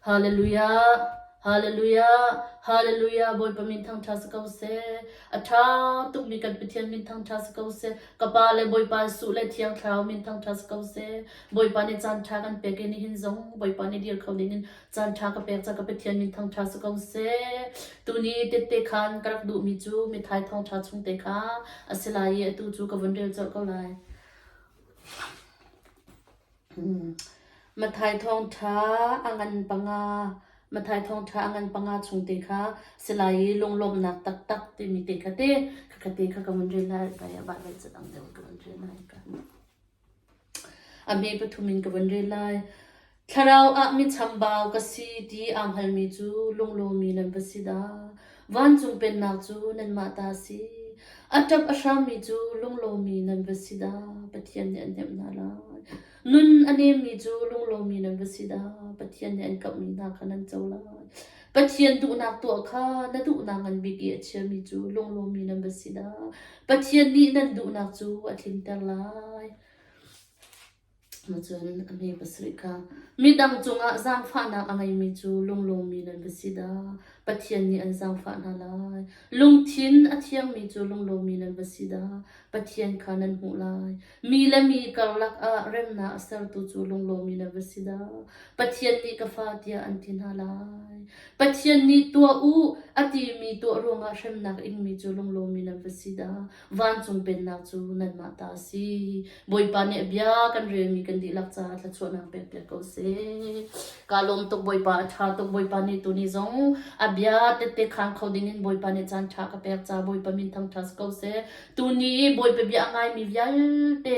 Hallelujah! Hallelujah! Hallelujah! Bawipa min thangṭha si ko seh. A ṭha tukmi kan Pathian min thangṭha si ko seh. Ka Pa le Bawipa Jesuh le Thiang Thlarau min thangṭha si ko seh. Bawipa nih caan ṭha kan pek i nihin zong Bawipa nih dir kho dingin caan ṭha ka pek ca ka Pathian min thangṭha si ko seh. Tuni tette khan ka rak duhmi cu mithai thawngṭha chung te kha a si lai i atu cu ka vun rel colh ko lai. Matthai thawngṭha a ngan panga Matthai thawngṭha a ngan panga chung te kha si lai i lunglawmhnak taktak timi te kha te khakha te kha ka vun rel lai kai ah Baibal ca dang deuh ka vun rel lai ka. A hme pathum in ka vun rel lai. Thlarau ah mi chambau ka si ti aa hngalmi cu lunglawmmi nan va si dah. Vancung pennak cu nanmah ta a si. A ṭap a hrammi cu lunglawmmi nan va si dah. Pathian nih an hnemh hna lai. Nun a nemmi cu lunglawmmi nan va si dah. Pathian nih an kamhmi hna kha nan co lai. Pathian duhnak tuah kha na duhnak ngan bik i a chiami cu lunglawmmi nan va si dah. Pathian nih nan duhnak cu a tlinter lai. Cun a hme pasarih kha midang cungah zaangfahnak a ngeimi cu lunglawmmi nan va si dah. Pathian nih an zaangfah hna lai. Lungthin a thiangmi cu lunglawmmi nan va si dah. Pathian kha nan hmuh lai. Mi le mi karlak ah remnak a sertu cu lunglawmmi nan va si dah. Pathian nih ka fa tiah an ti hna lai. Pathian nih tuah u a timi tuah ruangah hremnak ingmi cu lunglawmmi nan va si dah. Vancung pennak cu nanmah ta a si. Bawipa nih a bia kan relmi kan dihlak caah thluachuahnak pekpiak ko seh. Kaa lawm tuk Bawipa a ṭha tuk Bawipa nih tuni zong a bia tette khaan kho dingin Bawipa nih caan ṭha ka pek caah Bawipa min thangṭha si ko seh. Tuni i Bawipa bia a ngaimi vialte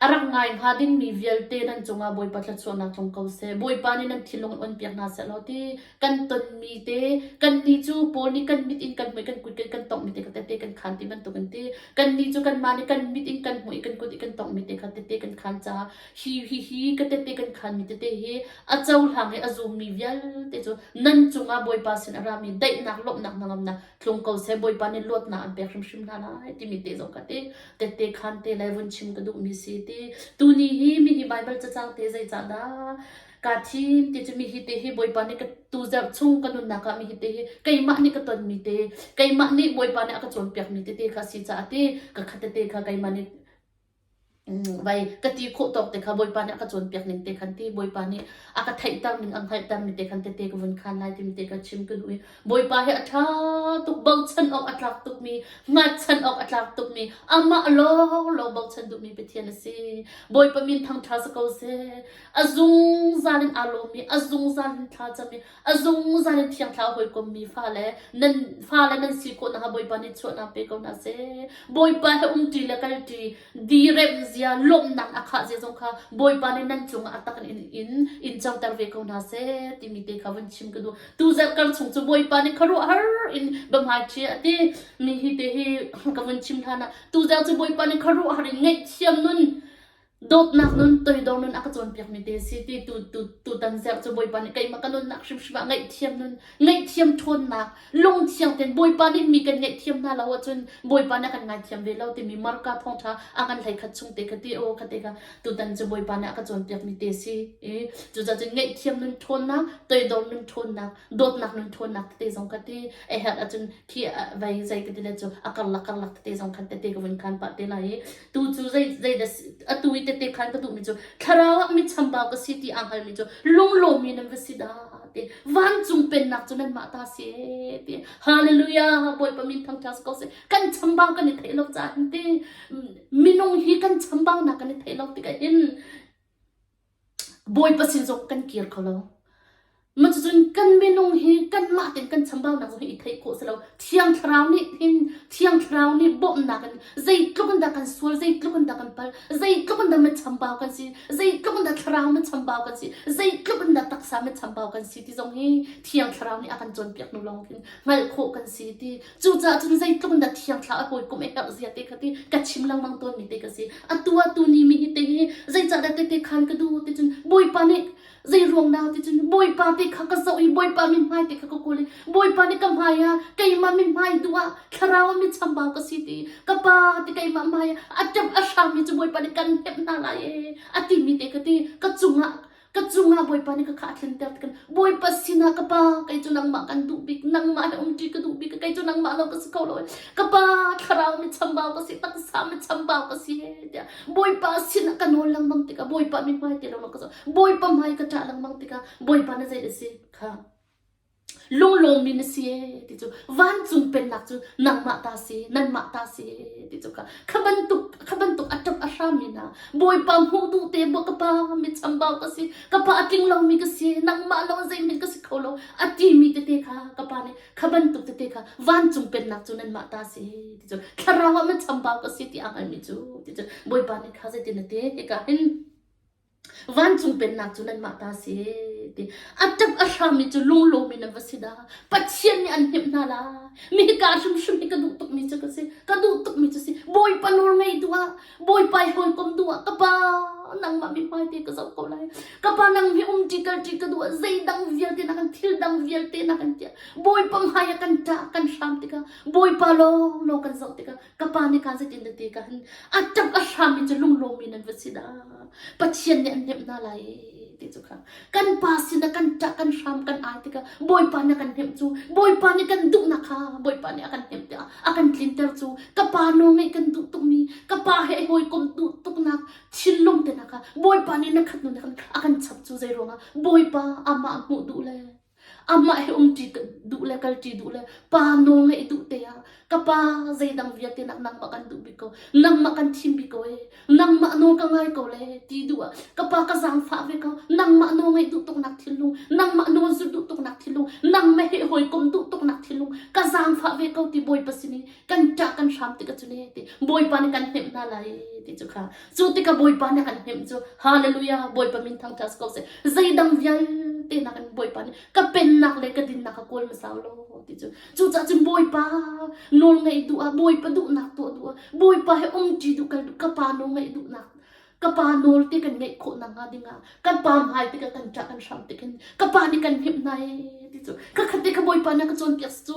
A rak ngai hnga dingmi vialte nan cungah Bawipa thluachuahnak tlung ko seh. Bawipa nih nan thinlung in onpiak hna seh law ti kan tonmi te kannih cu Paul nih kan mit in kan hmuh i kan kut kan tonghmi te kha tette kan khaan ti bantuk in ti kannih cu kanmah nih kan mit in kan hmuh i kan kut i kan tonghmi te kha tette kan khaan caah hi hi hi ka tette kan khaanmi tete hi a cohlang i a zummi vialte cu nan cungah Bawipa sin a rami daihnak lawmhnak hnangamnak tlung ko seh Bawipa nih luatnak an pek hrimhrim hna lai timi te zong ka ti tette khan te le vun chim ka duhmi si ti tuni hi mi hi Bible cacang te zeicah dah kaa thim ti cu mi hi te hi Bawipa nih ka tu zarh chung ka nunnak ah mi hi te hi keimah nih ka tonmi te keimah nih Bawipa nih a ka cawnpiakmi tete kha si caah ti ka khat tete kha keimah nih Vai ka ti khawh tawk te kha Bawipa nih a ka cawnpiak ning te khan ti Bawipa nih a ka theihter ning a hngalhter mi te khan tete ka vun khaan lai timi te ka chim ka duh i Bawipa hi a ṭha tuk bochan awk a tlak tukmi hngatchan awk a tlak tukmi amah lawnglawng bochan duhmi Pathian a si Bawipa min thangṭha si ko seh a zungzal in aa lawmmi a zungzal in thla cam i a zungzal in Thiang Thlarau hawikommi fale nan fale nan si khawh nakhnga Bawipa nih chuahnak pe ko hna seh. Bawipa he umṭi le kalṭi diremh zia lawmhnak a khah zia zong kha Bawipa nih nan cungah a tak in in in coter ve ko hna seh timi te kha vun chim ka duh. Tu zarh kar chung cu Bawipa nih khuaruahhar in biahmai ṭhi a ti mi hi te hi ka vun chim hlan ah tu zarh cu Bawipa nih khuaruahhar in ngaihthiam nun Dawtnak nun, toidor nun a ka cawnpiakmi te si ti tu tu tutan zerh cu Bawipa nih keimah ka nunnak hrimhrim ah ngaihthiam nun, ngaihthiam ṭhawnnak, lungthiang tein Bawipa nih mi kan ngaihthiam hna lo ahcun Bawipa nih a kan ngaithiam ve lo timi Marka thawngṭha a ngan hleikhat chung te kha ti aw kha te kha tutan cu Bawipa nih a ka cawnpiakmi te si i cucaah cun ngaihthiam nun ṭhawnnak, toidor nun ṭhawnnak, dawtnak nun ṭhawnnak tete zong kha ti a herh ahcun khi vai zei ka ti le cu a karlak karlak tete zong khan tete ka vun khan pah te lai i Tu cu zei zeidah atu i tete khan ka duhmi cu thlarau ah mi chambau ka si ti aa hngalmi cu lunglawmmi nan va si dah ti vancung pennak cu nanmah ta si ti hallelujah bawipa min thangṭhat ko seh kan chambau kan i theih lo caah hin ti minung hi kan chambaunak kan i theih lo tikah hin Bawipa sin zong kan kir kho lo. Mah cucun kan minung hi kanmah tein kan chambaunak zong hi i theih khawh si lo. Thiang Thlarau nih hin Thiang Thlarau nih bawmhnak in zeitluk in dah kan sual, zeitluk in dah kan pal, zeitluk in dah mi chambau kan si, zeitluk in dah thlarau mi chambau kan si, zeitluk in dah taksa mi chambau kan si ti zong hi Thiang Thlarau nih a kan cawnpiak hnu lawng khin hngalh khawh kan si ti Cucaah cun zeitluk in dah Thiang Thlarau a hawikom a herh zia te kha ti ka chim lengmang tawnmi te ka si. Atu ah tuni mi hi te hi zeicahdah tete khan ka duh ti cun Bawipa nih zei ruang dah ti cun Bawipa te kha ka zoh i Bawipa mithmai te kha ka kawl i Bawipa nih ka hmai ah keimah mithmai duh ah thlarau ah mi chambau ka si ti ka pa ti keimah hmai ah a ṭap a hrangmi cu Bawipa nih kan hnemh hna lai ee a timi te kha ti ka cungah. Ka cungah Bawipa nih ka kha a tlinter ti kan Bawipa sinah ka pa kei cu nangmah kan duh bik nangmah he umṭi ka duh bik kei cu nangmah lo ka si kho lo ka pa thlarau mi chambau ka si taksa mi chambau ka si he tiah Bawipa sinah ka nawl lengmang tikah Bawipa mi hmai te lo ka zoh Bawipa hmai ka ṭah lengmang tikah Bawipa na zei a si kha Lunglawmmi na si ee ti cu vancung pennak cu nangmah ta si nanmah ta si ee ti cu kha kha bantuk kha bantuk a ṭap a hrammi hna Bawipa hmuh duh te bu ka pa mi chambau ka si ka pa a tling lomi ka si nangmah lo zeihmanh ka si kho lo a timi tete kha ka pa nih kha bantuk tete kha vancung pennak cu nanmah ta si ti cu thlarau ah mi chambau ka si ti a hngalmi cu ti cu Bawipa nih kha zeitin a ti hika hin Vancung pennak cu nanmah ta si ti. A ṭap a hrangmi cu lunglawm in an va si dah. Pathian nih an hnemh hna lai. Mi hika hrimhrim hi ka duh tukmi cu ka si. Ka duh tukmi cu si. Bawipa nawl ngei duh ah, Bawipa i hawikom duh ah, ka pa nangmah mi hmai te ka zoh ko lai. Ka pa nang hi um ṭi kal ṭi ka duh ah zeidang vialte na kan thil dang vialte na kan tiah Bawipa hmai ah kan ṭah kan hram tikah Bawipa lawng lawng kan zoh tikah ka pa nih kaa zeitin na ti ka han a ṭap a hrammi cu lunglawmmi nan va si dah Pathian nih an hnemh hna lai ti cu kha kan pa sinah kan ṭah kan hram kan ai tikah Bawipa nih a kan hnemh cu Bawipa nih kan duhnak kha Bawipa nih a kan hnemh tiah a kan tlinter cu ka pa nawl ngeih kan duh tukmi ka pa he hawikom duh tuknak thinlung te hna kha Bawipa nih na khat nu nih a kan chap cu zei ruangah Bawipa amah hmuh duh le Amah he umṭi duh le kalṭi duh le pa nawl ngeih duh te ah ka pa zeidang vialte nak nangmah kan duh bik ko nangmah kan thim bik ko ee nangmah nawl ka ngai ko le ti duh ah ka pa ka zaangfah ve ko nangmah nawl ngeih duh tuknak thinlung nangmah nawl zulh duh tuknak thinlung nangmah he hawikom duh tuknak thinlung ka zaangfah ve ko ti Bawipa sin i kan ṭah kan hram tikah cu ne ti Bawipa nih kan hnemh hna lai ti cu kha Cu tikah Bawipa nih a kan hnemh cu Hallelujah Bawipa min thangṭhat si ko seh. Zeidang vialte nakin Bawipa nih ka pennak le ka dinnak ka kawl hmasa law ti cu. Cucaah cun Bawipa nawl ngaih duh ah Bawipa duhnak tuah duh ah Bawipa he umṭi duh kal duh ka pa nawl ngaih duhnak ka pa nawl te kan ngeih khawh nakhnga dingah kan pa hmai tikah kan ṭah kan hram tik hin ka pa nih kan hnemh hna ee ti cu ka khat te kha Bawipa nih a ka cawnpiak cu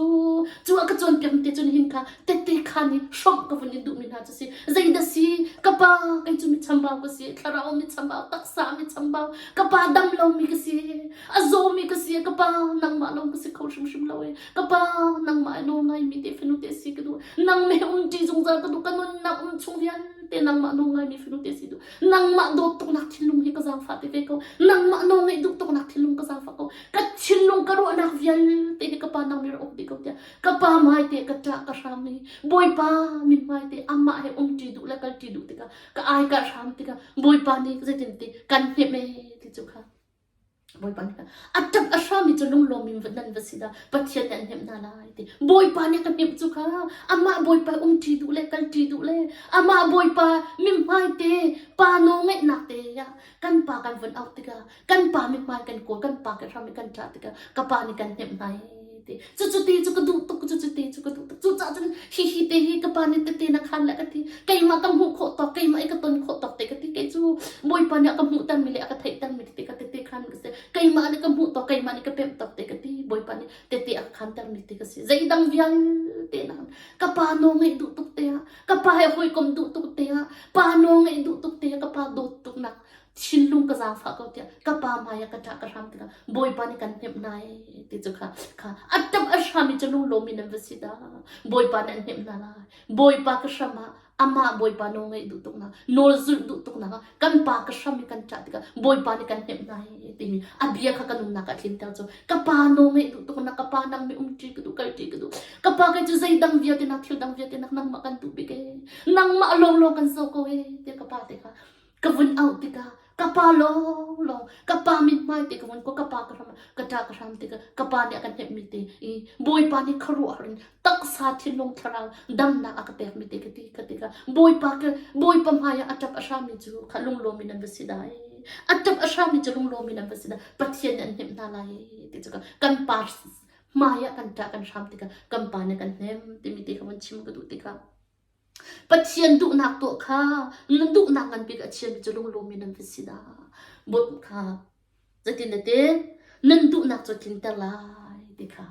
cu a ka cawnpiak te cun hin kha tette kha nih hrawmh ka vun in duhmi hna cu si zeidah si ka pa kei cu mi chambau ka si thlarau mi chambau taksa mi chambau ka pa dam lomi ka si a zawmi ka si ka pa nangmah lawng ka si kho hrimhrim lo ee ka pa nangmah i nawl ngaimi te fanu te si ka duh nang me um ṭi zungzal ka duh ka nunnak um chung vialte nangmah nawl ngaimi fanu te si duh Nangmah dawt tuknak thinlung hi ka zaangfah te ve ko. Nangmah nawl ngeih duh tuknak thinlung ka zaangfah ko. Ka thinlung ka ruahnak vialte hi ka pa nang nih rak uk dih ko tiah ka pa hmai te ka ṭah ka hram i Bawipa min hmai te amah he umṭi duh le kalṭi duh tikah ka ai ka hram tikah Bawipa nih zeitin ti kan hnemh ee ti cu kha Bawipa nih a ṭap a hrami cu lunglawm in nan va si dah Pathian nih an hnemh hna lai ti Bawipa nih ka hnemh cu kha amah Bawipa umṭi duh le kalṭi duh le amah Bawipa mithmai te pa nawl ngeihnak te ah kan pa kan vun auh tikah kan pa mithmai kan kawl kan pa kan hram i kan ṭah tikah ka pa nih kan hnemh hna i ti cucu ti cu ka duh tuk cucu ti cu ka duh tuk cucaah cun hihi te hi ka pa nih tete na khan le ka ti keimah ka hmuh khawh tawk keimah i ka ton khawh tawk te ka ti kei cu Bawipa nih a ka hmuhtermi le a ka theihtermi tete ka tete khan ka si keimah nih ka hmuh tawk keimah nih ka pemh tawk te ka ti Bawipa nih tete a ka khantermi te ka si zeidang vialte na ka pa nawl ngeih duh tuk te ah ka pa he hawikom duh tuk te ah pa nawl ngeih duh tuk te ah ka pa dawt tuk nak thinlung ka zaangfah ko tiah ka pa hmai ah ka ṭah ka hram tikah Bawipa nih kan hnemh hna ee ti cu kha kha a ṭap a hram i cu lunglawm in nan va si dah Bawipa nih an hnemh hna lai Bawipa ka hram ah amah Bawipa nawl ngaih duh tuknak nawl zulh duh tuknak ah kan pa ka hram i kan ṭah tikah Bawipa nih kan hnemh hna ee timi a bia kha ka nunnak ah tlinter cu ka pa nawl ngaih duh tuknak ka pa nang mi um ṭi ka duh kal ṭi ka duh ka pa kei cu zeidang vialte nak thil dang vialte nak nangmah kan duh bik ee nangmah lawnglawng kan zoh ko ee tiah ka pa te kha ka vun auh tikah ka pa lawnglawng ka pa mithmai te ka vun ko ka pa ka hram ka ṭa ka hram tikah ka pa nih a ka hnemhmi te i Bawipa nih khuaruahhar in taksa thinlung thlarau damnak a ka pekmi te ka ti ka tikah Bawipa ka Bawipa hmai ah a ṭap a hrammi cu kha lunglawm in an va si dai a ṭap a hrammi cu lunglawm in an va si dah Pathian nih an hnemh hna lai ti cu kan pa hmai ah kan ṭah kan hram tikah kan pa nih kan hnem timi te kha vun chim ka duh tikah Pathian duhnak tuah kha na duhnak ngan bik a chiami cu lunglawm in nan va si dah. Bawmh kha zeitin na ti? Nan duhnak cu tlinter lai ti kha.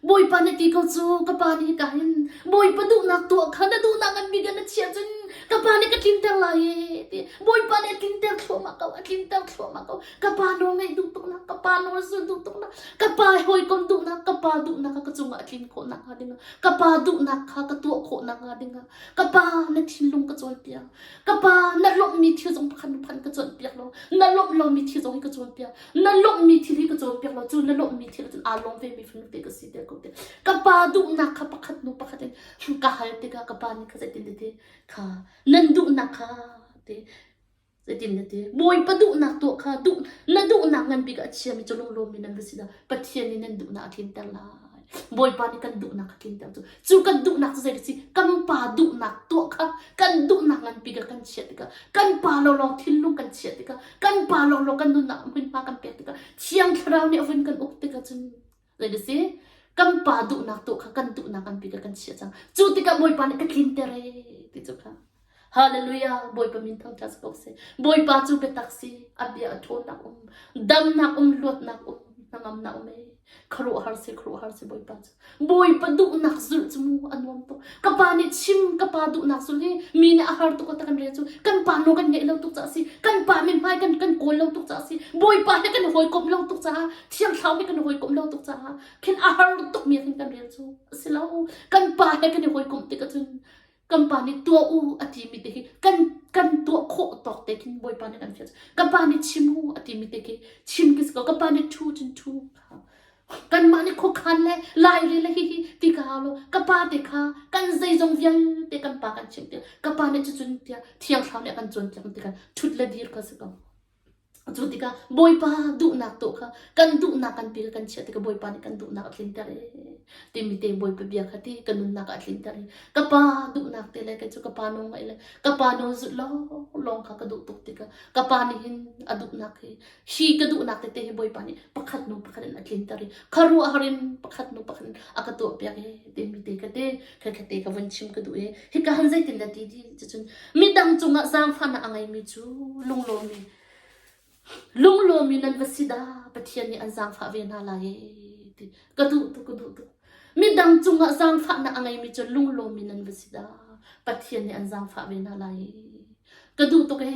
Bawipa na ti ko cu ka pa nih hika hin Bawipa duhnak tuah kha na duhnak ngan bik ah na chiah cun ka pa nih ka tlinter lai e ti Bawipa nih a tlinter thluahmah ko a tlinter thluahmah ko ka pa nawl ngaih duh tuknak ka pa nawl zul duh tuknak ka pa hawikom duhnak ka pa duhnak kha ka cungah a tlin khawh nakhnga dingah ka pa duhnak kha ka tuah khawh nakhnga dingah ka pa na thinlung ka cawnpiak ka pa na lawmhmi thil zong pakhat nu phan ka cawnpiak lo na lawmh lomi thil zong hi ka cawnpiak na lawmhmi thil hi ka cawnpiak lo cu na lawmhmi thil cun aa lawm vemi fanu te ka si te ko te ka pa duhnak kha pakhat nu pakhat in ka hal tikah ka pa nih kha zeitin te kha nan duhnak kha te zeitin na ti bawipa duhnak tuah kha duh na duhnak ngan bik a chiami cu lunglawmmi nan va si dah pathian nih nan duhnak a tlinter lai Bawipa nih kan duhnak kha tlinter cu cu kan duhnak cu zei si kan pa duhnak tuah kha kan duhnak nganpi kha kan chiah tikah kan pa lawlaw thinlung kan chiah tikah kan pa lawlaw kan nunnak hmunhma kan pek tikah thiang thlarau nih a vun kan uk tikah cun zei si kan pa duhnak tuah kha kan duhnak nganpi kha kan chiah cang cu tikah Bawipa nih ka tlinter e ti cu kha Hallelujah Bawipa min thangṭhat si ko seh Bawipa cu biatak si a bia a ṭhawnnak um damnak um luatnak um hnangamnak um e khuaruahhar si khuaruahhar si Bawipa cu Bawipa duhnak zulh cu mu a nuam tuk ka pa nih chim ka pa duhnak zulh hi mi nih a har tuk ta kan rel cu kan pa nawl kan ngeih lo tuk caah si kan pa mithmai kan kan kawl lo tuk caah si Bawipa he kan hawikomh lo tuk caah Thiang Thlarau he kan hawikomh lo tuk caah khin a har tuk mi khin kan rel cu a si lo kan pa he kan i hawikomh tik ahcun kan pa nih tuah u a timi te hi kan kan tuah khawh tawk te khin Bawipa nih kan fial kan pa nih chim u a timi te khi chim khi si ko kan pa nih thu cun thu kanmah nih khuakhan le laire le hihi ti ka hau lo ka pa te kha kan zeizong vialte kan pa kan chimh tiah ka pa nih cucun tiah thiang thlarau nih a kan cawnpiak ti kha ṭhut le dir kha si ko Cu tikah Bawipa duhnak tuah kha kan duhnak kan pi kan chiah tikah Bawipa nih kan duhnak a tlinter e timi te Bawipa bia kha ti ka nunnak a tlinter i ka pa duhnak te le kei cu ka pa nawl ngaih le ka pa nawl zulh lawnglawng kha ka duh tuk tikah ka pa nih hin a duhnak hi hi ka duhnak tete hi Bawipa nih pakhat hnu pakhat in a tlinter i khuaruahhar in pakhat hnu pakhat in a ka tuahpiak e timi te ka te kha kha te ka vun chim ka duh e hika han zeitin dah ti di cucun midang cungah zaangfahnak a ngeimi cu lunglawmi lunglawmi nan va si dah Pathian nih an zaangfah ve hna lai e ti ka duh tuk ka duh tuk midang cungah zaangfahnak a ngeimi cu lunglawmi nan va si dah Pathian nih an zaangfah ve hna lai e ka duh tuk e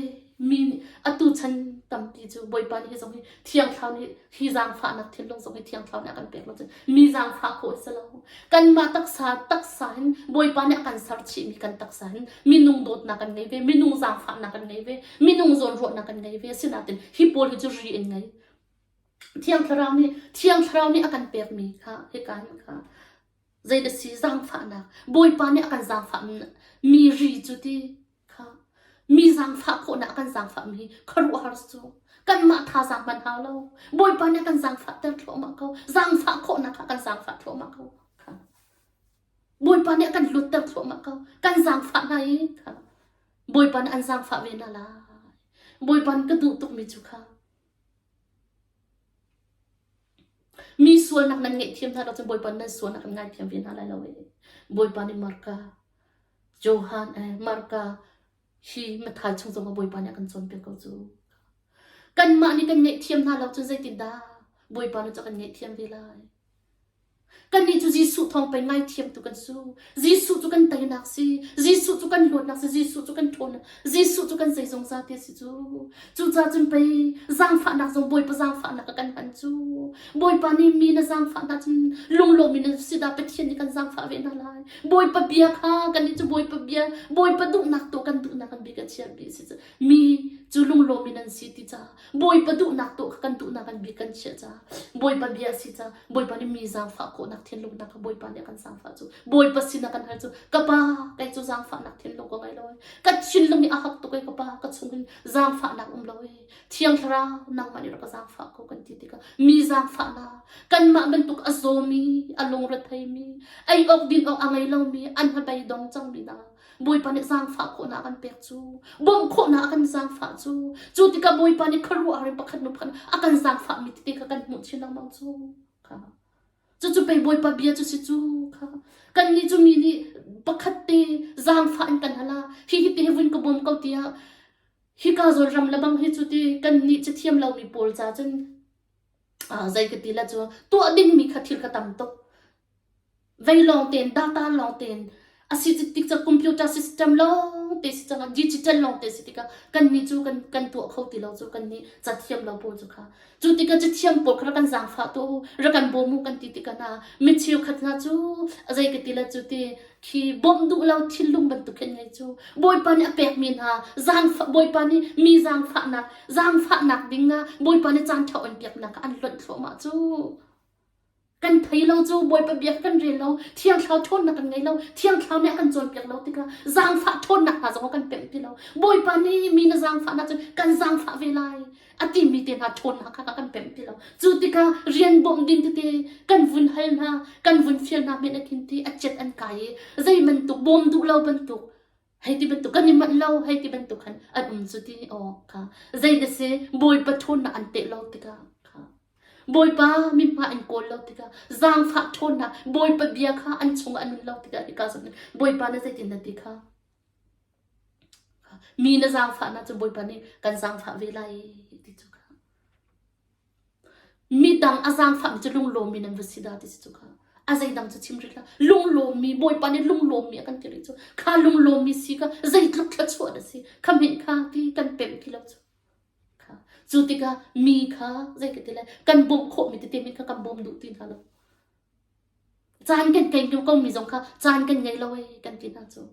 mi nih atu chan tampi cu Bawipa nih hi zong hi Thiang Thlarau nih hi zaangfahnak thinlung zong hi Thiang Thlarau nih a kan pek lo cun mi zaangfah khawh a si lo. Kanmah taksa taksa hin Bawipa nih a kan ser chihmi kan taksa hin minung dawtnak kan ngei ve, minung zaangfahnak kan ngei ve, minung zawnruahnak kan ngei ve. Asinain hi pawl hi cu ri in ngei. Thiang Thlarau nih Thiang Thlarau nih a kan pekmi kha hika hin kha zei dah si zaangfahnak Bawipa nih a kan zaangfah mi ri cu ti kha mi zaangfah khawhnak a kan zaangfahmi hi khuaruahhar cu kanmah thazaang hman hau lo Bawipa nih a kan zaangfahter thluahmah ko zaangfah khawhnak kha a kan zaangfah thluahmah ko kha Bawipa nih a kan luatter thluahmah ko kan zaangfah hna i kha Bawipa nih an zaangfah ve hna lai Bawipa nih ka duh tukmi cu kha Mi sualnak nan ngaihthiam hna lo cun Bawipa nan sualnak kan ngaithiam ve hna lai lo ee. Bawipa nih Marka Johan eh Marka hi Matthai chung zongah Bawipa nih a kan cawnpiak ko cu. Kanmah nih kan ngaihthiam hna lo cun zeitindah Bawipa nih cu a kan ngaihthiam ve lai. Kannih cu Jesuh thawng pei ngaithiamtu kan su. Jesuh cu kan teinak si. Jesuh cu kan luatnak si. Jesuh cu kan ṭhawnnak. Jesuh cu kan zeizong zate si cu. Cucaah cun pei zaangfahnak zong Bawipa zaangfahnak a kan hman cu. Bawipa nih mi na zaangfah hna cun lunglawm in si dah Pathian nih kan zaangfah ve hna lai. Bawipa bia kha kannih cu Bawipa bia, Bawipa duhnak tuah kan duhnak kan bik a chia bi si cu. Mi cu lunglawm in an si ti caah Bawipa duhnak tuah kha kan duhnak kan bik kan chiah caah Bawipa bia a si caah Bawipa nih mi zaangfah khawhnak thinlungnak kha Bawipa nih a kan zaangfah cu Bawipa sinah kan hal cu ka pa kei cu zaangfahnak thinlung ka ngei lo ee ka thinlung hi a hak tuk ee ka pa ka chung hin zaangfahnak um lo ee Thiang Thlarau nangmah nih rak ka zaangfah ko kan ti tikah mi zaangfahnak kanmah bantuk a zawmi a lungretheimi ei awk din awk a ngei lomi an hnabei dong cangmi hna Bawipa nih zaangfah khawhnak a kan pek cu bawmh khawhnak a kan zaangfah cu cu tikah Bawipa nih khuaruahhar in pakhat hnu pakhat a kan zaangfahmi tete kha kan hmuh chin lengmang cu kha cucu pei Bawipa bia cu si cu kha kannih cu mi nih pakhat te zaangfah in kan hal ah hi hi te hi vun ka bawm ko tiah hika zawn ram le bang hi cu ti kannih cathiam lomi pawl ca cun zei ka ti la cu tuah dingmi kha thil kha tam tuk. Vei lawng tein data lawng tein a si tik cu computer system lawng te si cang digital lawng te si tikah kan nih cu kan kan tuah kho ti lo cu kan nih cathiam lo pawl cu kha cu tikah cathiam pawl kha rak kan zaangfah tu rak kan bawm u kan ti tikah na mi cheukhat hna cu a zei ka ti la cu ti khi bawmh duh lo thinlung bantuk khin ngei cu Bawipa nih a pekmi hna zaangfah Bawipa nih mi zaangfahnak zaangfahnak ding ah Bawipa nih caan ṭha on piaknak an lonh thluahmah cu Kan thei lo cu Bawipa bia kan rel lo, Thiang Thlarau ṭhawnnak kan ngei lo, Thiang Thlarau nih a kan cawnpiak lo tikah zaangfah ṭhawnnak hna zong a kan pemh ti lo. Bawipa nih mi na zaangfahnak cun kan zaangfah ve lai a timi te hna ṭhawnnak kha kan pemh ti lo. Cu tikah rian bawmh ding tete kan vun hal hna, kan vun fial hna men a khin ti a cet an kai i zei bantuk bawm duh lo bantuk hei ti bantuk kan i manh lo hei ti bantuk khan an um cu ti aw kha zei na si Bawipa ṭhawnnak an teh lo tikah kha Bawipa mithmai an kawl lo tikah zaangfah ṭhawnnak Bawipa bia kha an chungah a nun lo tikah hika zawn in Bawipa na zeitin na ti kha mi na zaangfahnak cu Bawipa nih kan zaangfah ve lai ti cu kha Midang a zaangfahmi cu lunglawmmi nan va si dah ti si cu kha. A zeidang cu chim rih hlah. Lunglawmmi, Bawipa nih lunglawmmi a kan ti rih cu. Kha lunglawmmi si kha zeitluk thluachuah na si. Kha hmenh kha ti kan pemh ti lo cu. Kha. Cu tikah mi kha zei ka ti lai kan bawmh khawhmi tete mi kha kan bawm duh ti hna lo. Caan kan kei ko mi zong kha caan kan ngei lo ee kan ti hna cu.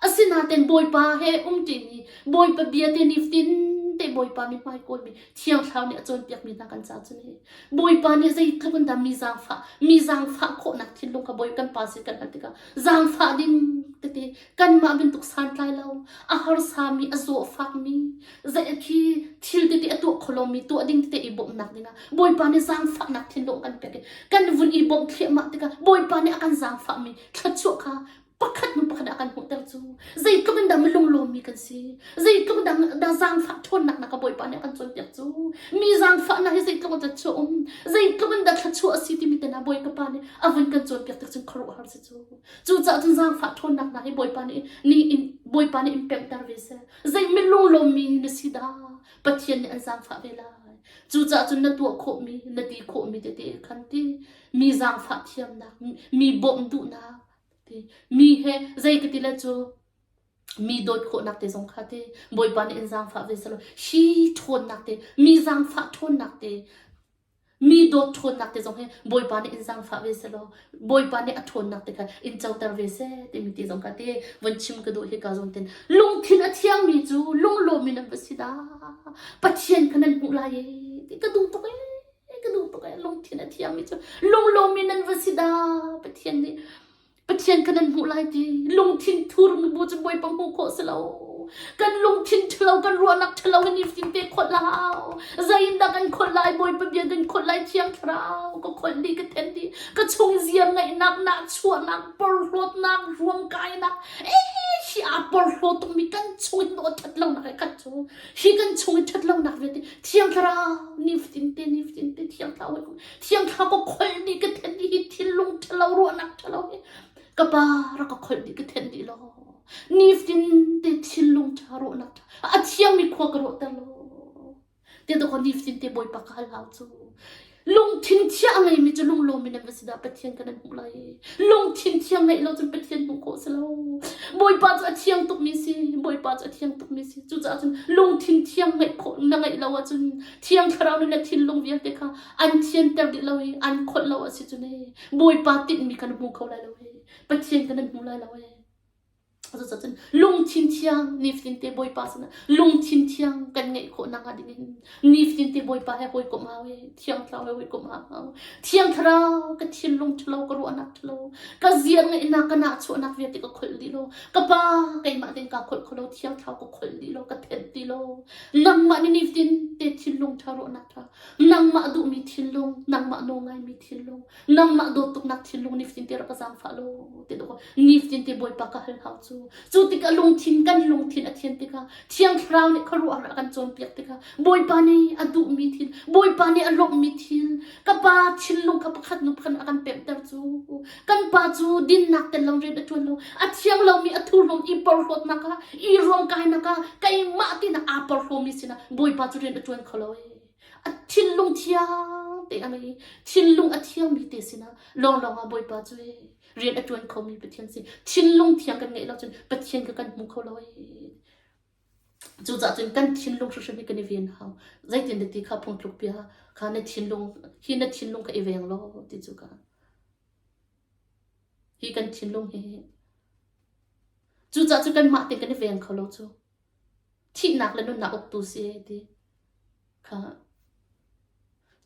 Asinain Bawipa he umṭimi, Bawipa bia te nifatin te Bawipa mithmai kawlmi Thiang Thlarau nih a cawnpiakmi hna kan ca cu ni. Bawipa nih zeitluk in dah mi zaangfah, mi zaangfah khawhnak thinlung kha Bawi kan Pa sin kan hal tikah zaangfah ding tete kanmah bantuk santlai lo, a harsami, a zawfakmi, zei khi thil tete a tuah kho lomi tuah ding tete i bawmhnak dingah Bawipa nih zaangfahnak thinlung kan pek i kan vun i bawmh thliahmah tikah Bawipa nih a kan zaangfahmi thluachuah kha pakhat hnu pakhat a kan hmuhter cu zeitluk in dah milunglawmmi kan si zeitluk dah dah zaangfah ṭhawnnak na ka bawipa nih a kan cawnpiak cu mi zaangfahnak hi zeitluk in thluachuah um zeitluk in dah thluachuah a si timi te na bawi ka pa nih a vun kan cawnpiak tik cun khuaruahhar si cu cucaah cun zaangfah ṭhawnnak hna hi bawipa nih ni in bawipa nih in pemhter ve seh zei milunglawmmi na si dah Pathian nih an zaangfah ve lai cucaah cun na tuah khawhmi na ti khawhmi tete khan ti mi zaangfah thiamnak mi bawmh duhnak Ti mi he zei ka ti le cu mi dawt khawhnak te zong kha te Bawipa nih in zaangfah ve selaw hi ṭhawnnak te mi zaangfah ṭhawnnak te mi dawt ṭhawnnak te zong hi Bawipa nih in zaangfah ve selaw Bawipa nih a ṭhawnnak te kha in coter ve seh timi ti zong kha te von chim ka duh hi ka zawn ten lungthin a thiangmi cu lunglawm in an va si dah Pathian kha nan hmuh lai i ka duh tuk ee ka duh tuk ee lungthin a thiangmi cu lunglawm in nan va si dah Pathian nih Pathian kha nan hmuh lai ti lungthin thur bu cu Bawipa hmuh khawh si lo kan lungthin ṭhalo kan ruahnak ṭhalo in nifatin te kholh la hau zeiindah kan kholh lai Bawipa bia kan kholh lai Thiang Thlarau ka kholh dih ka then dih ka chung ziar ngaihnak nahchuahnak porhlawtnak ruamkainak ee hi aa porhlaw tukmi kan chung in nawl ṭhat lonak he khat cu Hi kan chung i ṭhat lonak vialte Thiang Thlarau nifatin te nifatin te Thiang Thlarau hawikom Thiang Thlarau ka kholh dih ka then dih hi thinlung ṭhalo ruahnak ṭhalo hi ka pa rak ka kholh dih ka then dih law nifatin te thinlung ṭha ruahnak ṭha a thiangmi khua ka ruahter law te to nifatin te Bawipa ka hal hau cu Lungthin thiang a ngeimi cu lunglawm in an va si dah Pathian kan an hmuh lai. Lungthin thiang ngeih lo cun Pathian hmuh khawh si lo. Bawipa cu a thiang tukmi si. Bawipa cu a thiang tukmi si. Cucaah cun lungthin thiang ngeih khawh na ngeih lo ahcun Thiang Thlarau nih na thinlung vialte kha an thianter dih lo i an kholh lo a si cun ee Bawipa tinhmi kha na hmu kho lai lo ee. Pathian kha nan hmu lai lo ee. Cucun lungthin thiang nifatin te Bawipa sinah lungthin thiang kan ngeih khawh nakhnga ding in nifatin te Bawipa he hawikomh hau e Thiang Thlarau he hawikomh hau. Thiang Thlarau ka thinlung ṭhalo ka ruahnak ṭhalo ka ziar ngeihnak ka nahchuahnak vialte ka kholh dih lo ka pa keimah tein kaa kholh kho lo Thiang Thlarau ka kholh dih lo ka thenh ti lo nangmah nih nifatin te thinlung ṭha ruahnak ṭha nangmah duhmi thinlung nangmah nawl ngaimi thinlung nangmah dawt tuknak thinlung nifatin te rak ka zaangfah law ti dawh nifatin te Bawipa ka hal hau cu cu tikah lungthin kan lungthin a thian tikah Thiang Thlarau nih khuaruahhar a kan cawnpiak tikah Bawipa nih a duhmi thil Bawipa nih a lawmhmi thil ka pa thinlung kha pakhat nu pakhat a kan pemhter cu kan pa cu dinnak tel lo rian a ṭuan lo a thiang lomi a thurhnawm i porhlawtnak ah i ruamkainak ah keimah tinak aa porhlawmi sinah Bawipa cu rian a ṭuan kho lo ee a thinlung thiang. te a ngei i thinlung a thiangmi te sinah lawnglawng ah Bawipa cu rian a ṭuan khomi Pathian si. Thinlung thiang kan ngeih lo cun Pathian kha kan hmu kho lo ee. Cucaah cun kan thinlung hrimhrim hi kan i ven hau. Zeitin dah ti kha phungtluk bia kha na thinlung hi na thinlung kha i veng law ti cu ka hi kan thinlung hi cucaah cu kanmah te kan i veng kho lo cu thihnak le nunnak uktu si ti kha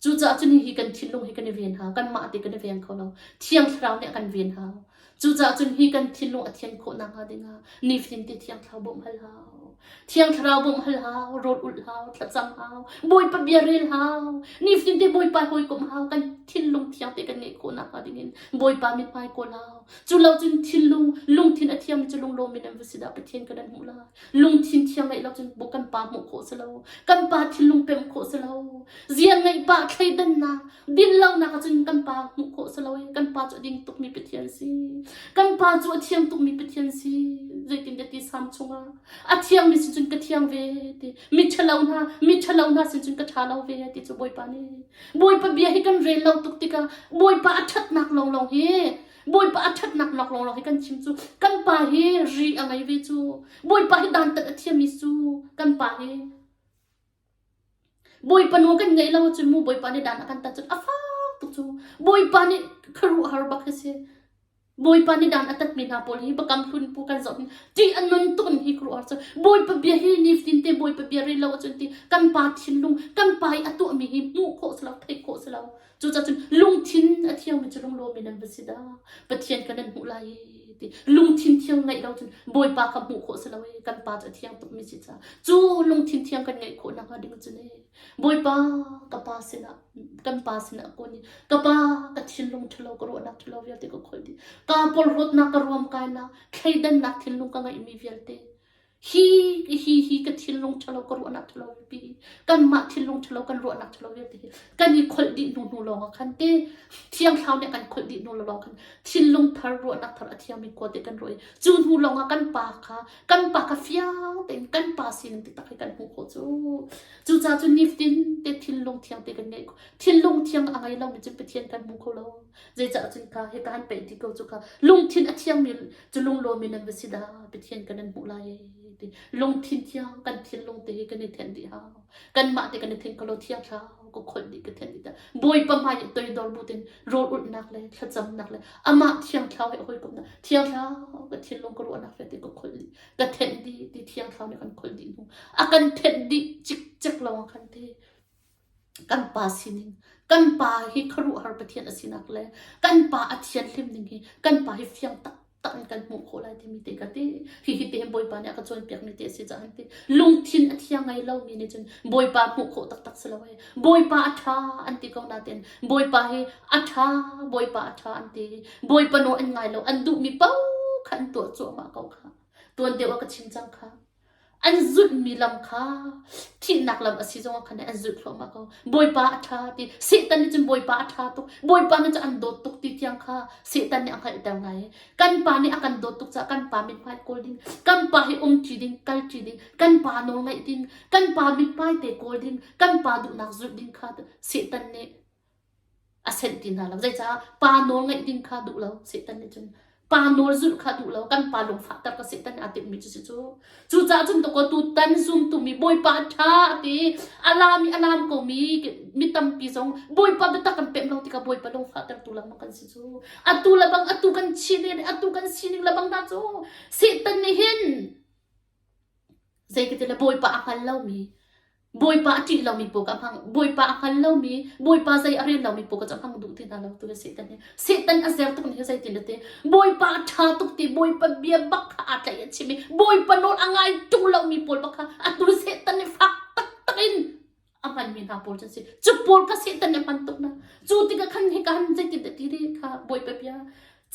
Cucaah cun hihi kan thinlung hi kan i ven hau. Kanmah te kan i veng kho lo. Thiang Thlarau nih a kan ven hau. Cucaah cun hi kan thinlung a thian khawh nakhnga dingah nifatin te Thiang Thlarau bawmh hal hau. Thiang Thlarau bawmh hal hau, rawl ulh hau, thlacam hau, Bawipa bia rel hau. Nifatin te Bawipa hawikomh hau. Kan thinlung thiang te kan ngeih khawh nakhnga dingin Bawipa mithmai kawl hau. Cu lo cun thinlung, lungthin a thiangmi cu lunglawm in an va si dah Pathian kan an hmuh lai. Lungthin thiang ngeih lo cun kan pa hmuh khawh si lo. Kan pa thinlung pemh khawh si lo. Zia ngeih pah thleidannak, dinlonak ahcun kan pa hmuh khawh si lo i kan pa cu a ding tukmi Pathian si. Kan pa cu a thiang tukmi Pathian si. Zeitintiah ti sam chungah a thiangmi sin cun ka thiang ve ti. Mi ṭhalo hna, mi ṭhalo hna sin cun ka ṭha lo ve ti cu Bawipa nih. Bawipa bia hi kan rel lo tuk tikah Bawipa a ṭhatnak lawnglawng hi Bawipa a ṭhatnak lawnglawng hi kan chim cu kan pa hi ri a ngei ve cu Bawipa hi dantat a thiammi cu kan pa hi Bawipa nawl kan ngaih lo ahcun mu Bawipa nih dan a kan tat cun a fak tuk cu Bawipa nih khuaruahhar bak hi si Bawipa nih dan a tatmi hna pawl hi biakam hlun pu kan zoh hin ṭih a nun tuk in hi khuaruahhar cu Bawipa bia hi nifatin te Bawipa bia rel lo ahcun ti kan pa thinlung kan pa i a tuahmi hi hmuh khawh si lo theih khawh si lo Cucaah cun lungthin a thiangmi cu lunglawm in an va si dah. Pathian kan nan hmuh lai i ti. Lungthin thiang ngeih lo cun Bawipa kha hmuh khawh si lo i kan pa cu a thiang tukmi si caah cu lungthin thiang kan ngeih khawh nakhnga ding cun ee Bawipa ka pa sinah kan pa sinah kun i ka pa ka thinlung ṭhalo ka ruahnak ṭhalo vialte ka kholh dih. Kaa porhlawtnak ka ruamkainak thleidannak thinlung ka ngeihmi vialte Hi hi hi ka thinlung ṭhalo ka ruahnak ṭhalo vipi kanmah thinlung ṭhalo kan ruahnak ṭhalo vialte hi kan i kholh dih hnu hnu lawng ah khan te thiang thlarau nih kan kholh dih hnu lawng khan thinlung thar ruahnak thar a thiangmi khua te kan ruah i cu hnu lawng ah kan pa kha kan pa kha fiang tein kan pa sining taktak hi kan hmuh khawh cu cucaah cun nifatin te thinlung thiang te kan ngeih thinlung thiang a ngei lomi cu Pathian kan hmu kho lo zeicah cun kha hika han peih ti ko cu kha lungthin a thiangmi cu lunglawm in nan va si dah Pathian kan nan hmuh lai ti lungthin thiang kan thinlung te hi kan i thenh dih hau kanmah te kan i then ko thiang thlarau ka kholh dih ka thenh dih ta Bawipa hmai i toidor bu ten rawl ulhnak le thlacamnak le amah thiang thlarau he hawikomhnak thiang thlarau ka thinlung ka ruahnak vialte ka kholh dih ka thenh dih ti thiang thlarau nih kan kholh dih hnu a kan thenh dih cikcek lawng khan te Kan pa sining, kan pa hi khuaruahhar Pathian a sinak le kan pa a thianhlim ning hi kan pa hi fiang taktak in kan hmuh khawh lai timi te ka ti. Hihi te hin Bawipa nih a ka cawnpiakmi te a si caah an ti. Lungthin a thiang ngei lomi nih cun Bawipa hmuh khawh taktak si lo ee. Bawipa a ṭha an ti ko nain Bawipa hi a ṭha, Bawipa a ṭha an ti. Bawipa nawl an ngai lo, an duhmi paoh kha an tuah cuahmah ko kha. Tuan deuh ah ka chim cang kha. An zulhmi lam kha thihnak lam a si zongah khan an zulh thluahmah ko. Bawipa a ṭha ti. Satan nih cun Bawipa a ṭha tuk. Bawipa nih cun an dawt tuk ti tiang kha Satan nih a hngalhter ngai. Kan pa nih a kan dawt tuk caah kan pa mithmai kawl ding, kan pa hi umṭi ding, kalṭi ding, kan pa nawl ngaih ding, kan pa mithmai te kawl ding, kan pa duhnak zulh ding kha Satan nih a senh ti hna lo. Zeicah pa nawl ngaih ding kha duh lo Satan nih cun pa nawl zulh kha duh lo kan pa lungfahter ka Satan nih aa timhmi cu si cu. Cucaah cun dakaw tutan zumtu mi Bawipa a ṭha a ti a lam i a lam komi mi tampi zong Bawipa biatak kan pemh lo tikah Bawipa lungfahtertu lengmang kan si cu. Atu lebang atu kan chin atu kan sining lebang hna cu Satan nih hin Zei ka ti le Bawipa a hngal lomi, Bawipa a ṭih lomi pawl ka hmang, Bawipa a hngal lomi, Bawipa zei a rel lomi pawl ka cu a hmang duh ti hna lo tu le Satan hi. Satan a zer tuk nih hi zeitin a ti. Bawipa a ṭha tuk ti, Bawipa bia bak kha aa tlaih a chim i Bawipa nawl a ngai ṭung lomi pawl bak kha atu Satan nih fak taktak in a hmanmi hna pawl cu an si. Cu pawl kha Satan nih a hman tuk hna. Cu tikah khan hika han zeitin dah ti ri kha Bawipa bia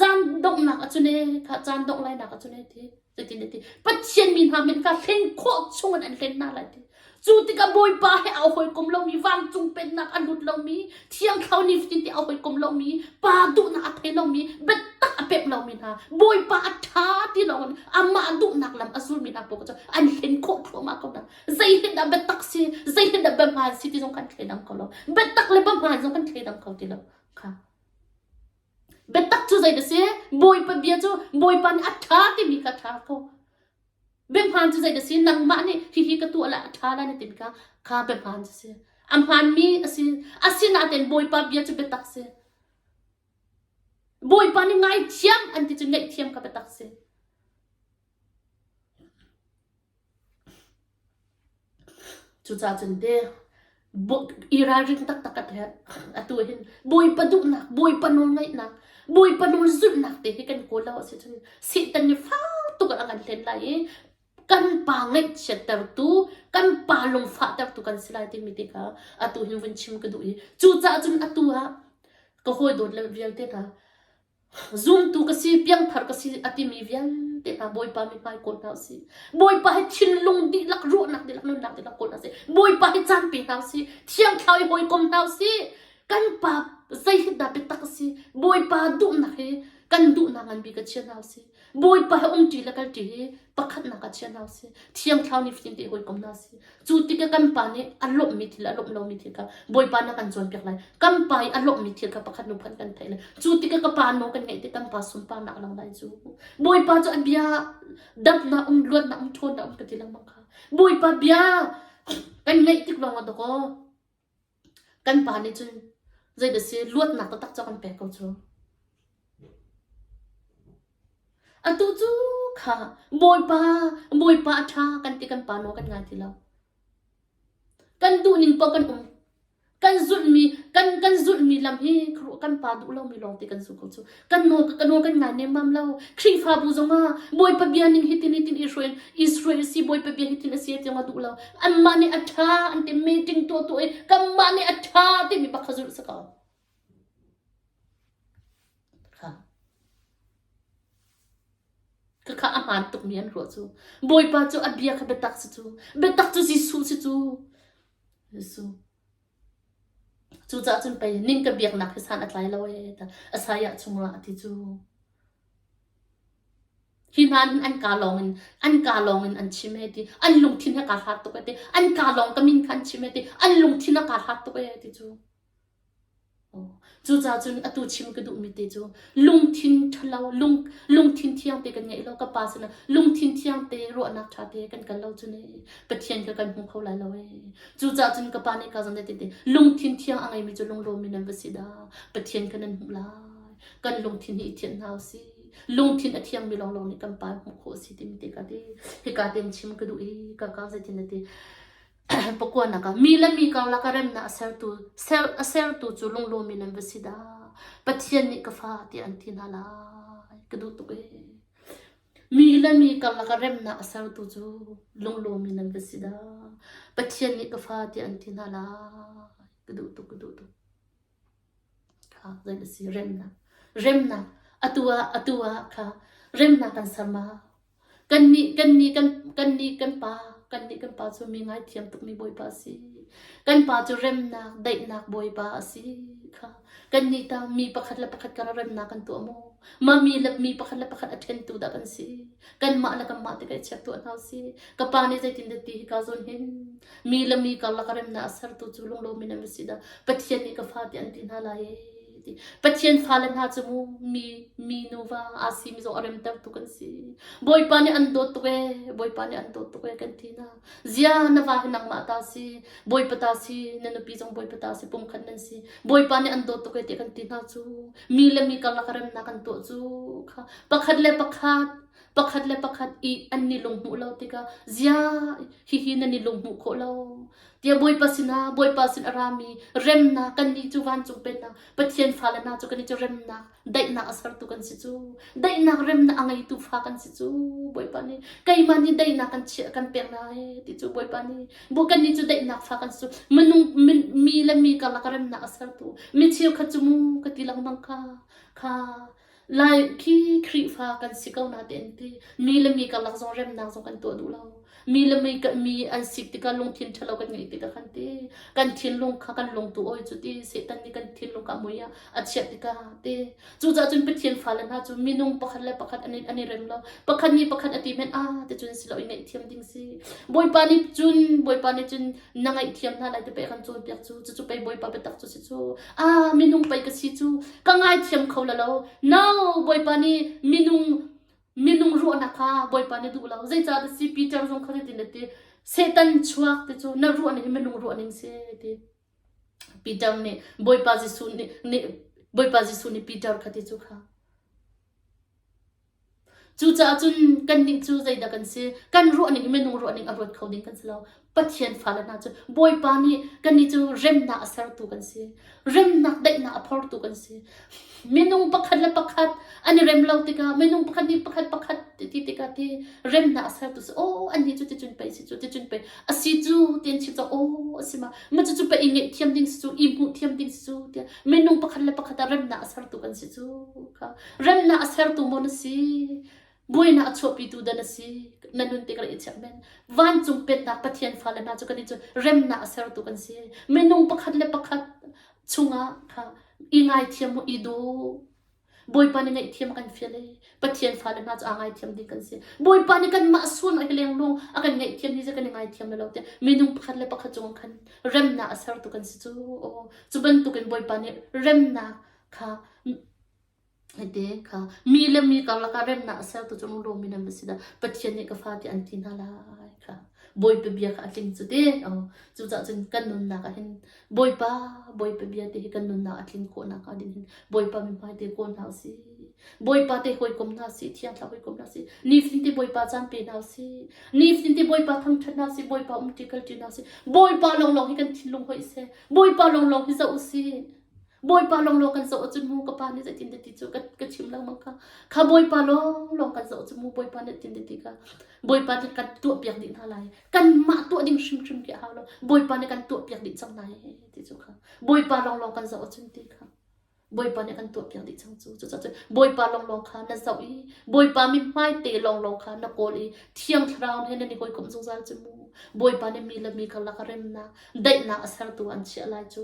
caan donghnak ah cun ee kha caan dongh lainak ah cun ee ti. Zeitin ti Pathian mi hna min kha hlen khawh chung in an hlen hna lai ti. Cu tikah Bawipa he aa hawikom lomi, vancung pennak a lut lomi, Thiang Thlarau nifatin te aa hawikom lomi, Pa duhnak a thei lomi, biatak a pemh lomi hna, Bawipa a ṭha ti lawng in amah duhnak lam a zulmi hna paoh cu an hlen khawh thluahmah ko hna. Zei hin dah biatak si, zei hin dah biahmaan si ti zong kan thleidang kho lo. Biatak le biahmaan zong kan thleidang kho ti lo. Kha. Biatak cu zei dah si? Bawipa bia cu Bawipa nih a ṭha timi kha ṭha ko. Biahmaan cu zei dah si? Nangmah nih hihi ka tuah lai a ṭha lai na timi kha kha biahmaan cu si. A hmaanmi a si. Asinain Bawipa bia cu biatak si. Bawipa nih ngaithiam an ti cu ngaihthiam kha biatak si. Cucaah cun te i ralring taktak a herh. Atu hin Bawipa duhnak, Bawipa nawlngaihnak, Bawipa nawl zulhnak te hi kan kawl lo a si cun Satan nih fak tuk in a kan hlen lai i kan pa ngaihchiattertu, kan pa lungfahtertu kan si lai timi te kha atu hin vun chim ka duh i cucaah cun atu ah ka hawi dawt le vialte hna Zumtu ka si, piangthar ka si a timi vialte hna Bawipa mithmai kawl hna usih. Bawipa hi thinlung dihlak, ruahnak dihlak, nunnak dihlak kawl hna usih. Bawipa hi caan pe hna usih. Thiang Thlarau i hawikom hna usih. Kan pa zei hi dah biatak a si? Bawipa duhnak hi kan duhnak ngan bik a chia hna usih. Bawipa he umṭi le kalṭi hi pakhatnak ah chia hna usih. Thiang Thlarau nih fim te hawikom hna usih. Cu tikah kan pa nih a lawmhmi thil a lawmh lomi thil kha Bawipa na kan cawnpiak lai. Kan pa i a lawmhmi thil kha pakhat hnu pakhat kan theih lai. Cu tikah ka pa nawl kan ngaih tik kan pa sunparnak a lang lai cu. Bawipa cu a bia damnak um, luatnak um, ṭhawnnak um ka ti lengmang kha. Bawipa bia kan ngaih tik lawng ah dawkaw Kan pa nih cun zeidah si luatnak taktak cu a kan pek ko cu. Atu cu kha Bawipa, Bawipa a ṭha kan ti kan pa nawl kan ngai ti lo. Kan duhning paoh kan um. Kan zulhmi kan kan zulhmi lam hi kan pa duh lomi lawng te kan zul ko cu. Kan nawl kan nawl kan ngai nemmam lo. Khrihfabu zongah Bawipa bia ning hitin hitin Israel Israel si Bawipa bia hitin a si tiang a duh lo. Anmah nih a ṭha an ti meeting tuah tuah i kanmah nih a ṭha timi bak kha zulh si ko. Kha. Khakha a hmaan tukmi an ruah cu. Bawipa cu a bia kha biatak si cu. Biatak cu Jesuh si cu. Jesuh. Cucaah cun pei ning ka biaknak hi san a tlai lo ee Isaiah chungah a ti cu. Hi hna hin an kaa lawng in an kaa lawng in an chim ee ti an lungthin he kaa hlat tuk ee ti an kaa lawng ka min kha an chim ee ti an lungthin a kaa hlat tuk ee ti cu. Cucaah cun atu chim ka duhmi te cu lungthin ṭhalo lung lungthin thiang te kan ngeih lo ka pa sinah lungthin thiang te ruahnak ṭha te kan kal lo cun ee Pathian kha kan hmu kho lai lo ee. Cucaah cun ka pa nih ka zong te lungthin thiang a ngeimi cu lunglawmmi nan va si dah Pathian kha nan hmuh lai. Kan lungthin hi i thianh hna usih. Lungthin a thiangmi lawnglawng nih kan pa hmuh khawh a si timi te ka ti. Hika tein chim ka duh i ka ka zeitin na ti. Pakuanak ah mi le mi karlak ah remnak a sertu ser a sertu cu lunglawm in an va si dah. Pathian nih ka fa tiah an ti hna lai. Ka duh tuk ee. Mi le mi karlak ah remnak a sertu cu lunglawm in an va si dah. Pathian nih ka fa tiah an ti hna lai. Ka duh tuk, ka duh tuk. Kha zei a si remnak. Remnak atu ah atu ah kha remnak kan ser ma? Kannih kannih kan kannih kan pa kannih kan pa cu mi ngaithiam tukmi Bawipa a si. Kan pa cu remnak daihnak Bawipa a si kha. Kannih tah mi pakhat le pakhat kar remnak kan tuah maw? Mah mi le mi pakhat le pakhat a ṭhentu dah kan si? Kanmah le kanmah te kai chiat tuah hna usih. Ka pa nih zeitin dah ti hika zawn hin mi le mi karlak remnak a sertu cu lunglawm in an si dah Pathian nih ka fa tiah an ti hna lai ee ti. Pathian fale hna cu mu mi mi nuva aa simi zong a remtertu kan si. Bawipa nih an dawt tuk ee, Bawipa nih an dawt tuk ee kan ti na. Zia na va hi nangmah ta si, Bawipa ta si, na nupi zong Bawipa ta si, pumkhat nan si. Bawipa nih an dawt tuk ee tiah kan ti hna cu. Mi le mi karlak remnak an tuah cu kha pakhat le pakhat pakhat le pakhat i an ni lunghmuh lo tikah zia hihi nan i lunghmuh khawh lo tiah Bawipa sinah Bawipa sin a rami remnak kannih cu vancung pennak Pathian fale hna cu kannih cu remnak daihnak a sertu kan si cu daihnak remnak a ngeitu fa kan si cu Bawipa nih keimah nih daihnak kan chiah kan pek lai ti cu Bawipa nih bu kannih cu daihnak fa kan si cu minung mi le mi karlak remnak a sertu mi cheukhat cu mu ka ti lengmang kha kha Lai khi Khrihfa kan si ko na te an ti. Mi le mi karlak zong remnak zong kan tuah duh lo. Mi le mi mi an sik tikah lungthin ṭhalo kan ngeih tikah khan ti kan thinlung kha kan lung tu oi cu ti Satan nih kan thinlung kha a mui ah a chiah tikah ti Cucaah cun Pathian fale hna cu minung pakhat le pakhat an i, an i rem lo. Pakhat nih pakhat a ti men ah ti cun si lo i ngaihthiam ding si. Bawipa nih cun Bawipa nih cun na ngaihthiam hna lai ti pei kan cawnpiak cu. Cucu pei Bawipa biatak cu si cu. Ah minung pei ka si cu. Ka ngaithiam kho la lo. No, Bawipa nih minung minung ruahnak kha Bawipa nih duh lo. Zeicah ti si Peter zong kha zeitin a ti. Satan chuak ti cu na ruah ning hi minung ruah ning si ti. Peter nih Bawipa Jesuh nih, nih Bawipa Jesuh nih Peter kha ti cu kha. Cucaah cun kannih cu zeidah kan si? Kan ruahning minung ruahning a ruat kho ding kan si lo. Pathian fale hna cu Bawipa nih kannih cu remnak a sertu kan si. Remnak daihnak a phortu kan si. Minung pakhat le pakhat an i rem lo tikah minung pakhat nih pakhat pakhat ti tikah ti remnak a sertu si aw annih cu ticun pei si cu ticun pei a si cu ti an chim cang aw a si ma ma cucu pei i ngaihthiam ding si cu i hmuh thiam ding si cu tiah minung pakhat le pakhat ah remnak a sertu kan si cu kha remnak a sertu maw na si buainak a chuahpitu dah na si na nun te ka i check men vancung pennak Pathian fale hna cu kan i cu remnak a sertu kan si minung pakhat le pakhat chungah kha i ngaithiam u i daw Bawipa nih ngaihthiam a kan fial i Pathian fale hna cu aa ngaithiam ding kan si. Bawipa nih kanmah sual hi lengluang a kan ngaihthiam hi kan i ngaithiam lo tiah minung pakhat le pakhat cungah khan remnak a sertu kan si cu. Aw cu bantukin Bawipa nih remnak kha Hite kha mi le mi karlak ah remnak a sertu cu lunglawm in an va si dah Pathian nih ka fa tiah an ti hna lai kha Bawipa bia kha a tling cu ti cucaah cun kan nunnak ah hin Bawipa Bawipa bia te hi kan nunnak a tlin khawh nak hnga ding hin Bawipa mithmai te kawl hna usih Bawipa te hawikom hna usih Thiang Thlarau hawikom hna usih nifatin te Bawipa caan pe hna usih nifatin te Bawipa thangṭhat hna usih Bawipa umṭi kalṭi hna usih Bawipa lawnglawng hi kan thinlung hoih seh Bawipa lawnglawng hi zoh usih Bawipa lawnglawng kan zoh ahcun mu ka pa nih zeitin dah ti cu ka, ka chim lengmang kha. Kha Bawipa lawnglawng kan zoh ahcun mu Bawipa nih tin ti kha. Bawipa nih kan tuahpiak dih hna lai. Kanmah tuah ding hrimhrim khi a hau lo. Bawipa nih kan tuahpiak dih cang lai ti cu kha. Bawipa lawnglawng kan zoh ahcun ti kha. Bawipa nih kan tuahpiak dih cang cu. Cucaah cun Bawipa lawnglawng kha na zoh i Bawipa mithmai te lawnglawng kha na kawl i Thiang Thlarau he nan i hawikomh zungzal cu mu. Bawipa nih mi le mi karlak a remnak, daihnak a sertu an chiah lai cu.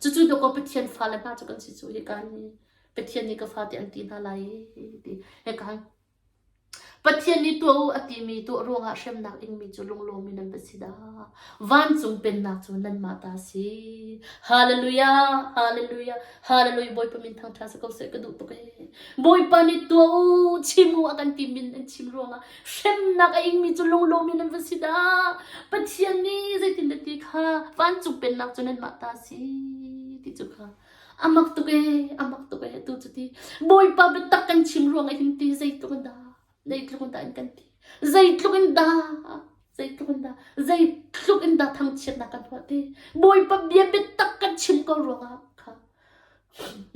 Cucu dawkaw Pathian fale hna cu kan si cu hika hi Pathian nih ka fate an ti hna lai ti hika Pathian nih tuah u a timi tuah ruangah hremnak ingmi cu lunglawm in nan va si dah. Vancung pennak cu nanmah ta si. Hallelujah, hallelujah, hallelujah. Bawipa min thangṭha si ko seh ka duh tuk ee. Bawipa nih tuah u, chim u a kan ti min an chim ruangah hremnak a ingmi cu lunglawm in an va si dah. Pathian nih zeitin dah ti kha vancung pennak cu nanmah ta si ti cu kha a mak tuk ee a mak tuk ee tu cu ti Bawipa biatak kan chim ruangah hin ti zeitluk in dah zeitluk in dah in kan ti zeitluk in dah zeitluk in dah zeitluk in dah thangchiatnak kan huah ti Bawipa bia biatak kan chim ko ruangah kha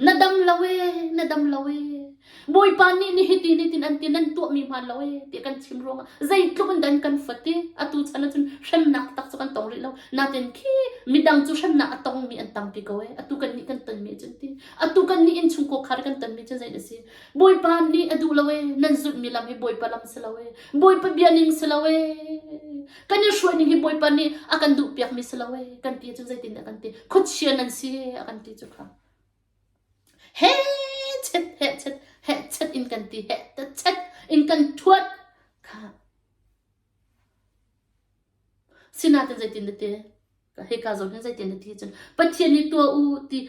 Na dam lo ee, na dam lo ee. Bawipa nih ni hiti ni tin an ti nan tuahmi hmaan lo ee ti kan chim ruangah zeitluk in dan kan fat i atu chan ahcun hremnak tak cu kan tong rih lo. Natin khi midang cu hremnak a tongmi an tampi ko ee. Atu kan nih kan tonmi cun ti. Atu kan nih innchungkhar khar kan tonmi cu zei a si. Bawipa nih a duh lo ee. Nan zulhmi lam hi Bawipa lam si lo ee. Bawipa bia ning si lo ee. Kan i hruai ning hi Bawipa nih a kan duhpiakmi si lo ee kan ti cu zeitin dah kan ti khuachia nan si a kan ti cu kha he chet he chet he chet in kan ti he ta chet in kan thuat kha sinain zeitin na ti hika zawn hin zeitin na ti cun Pathian nih tuah u ti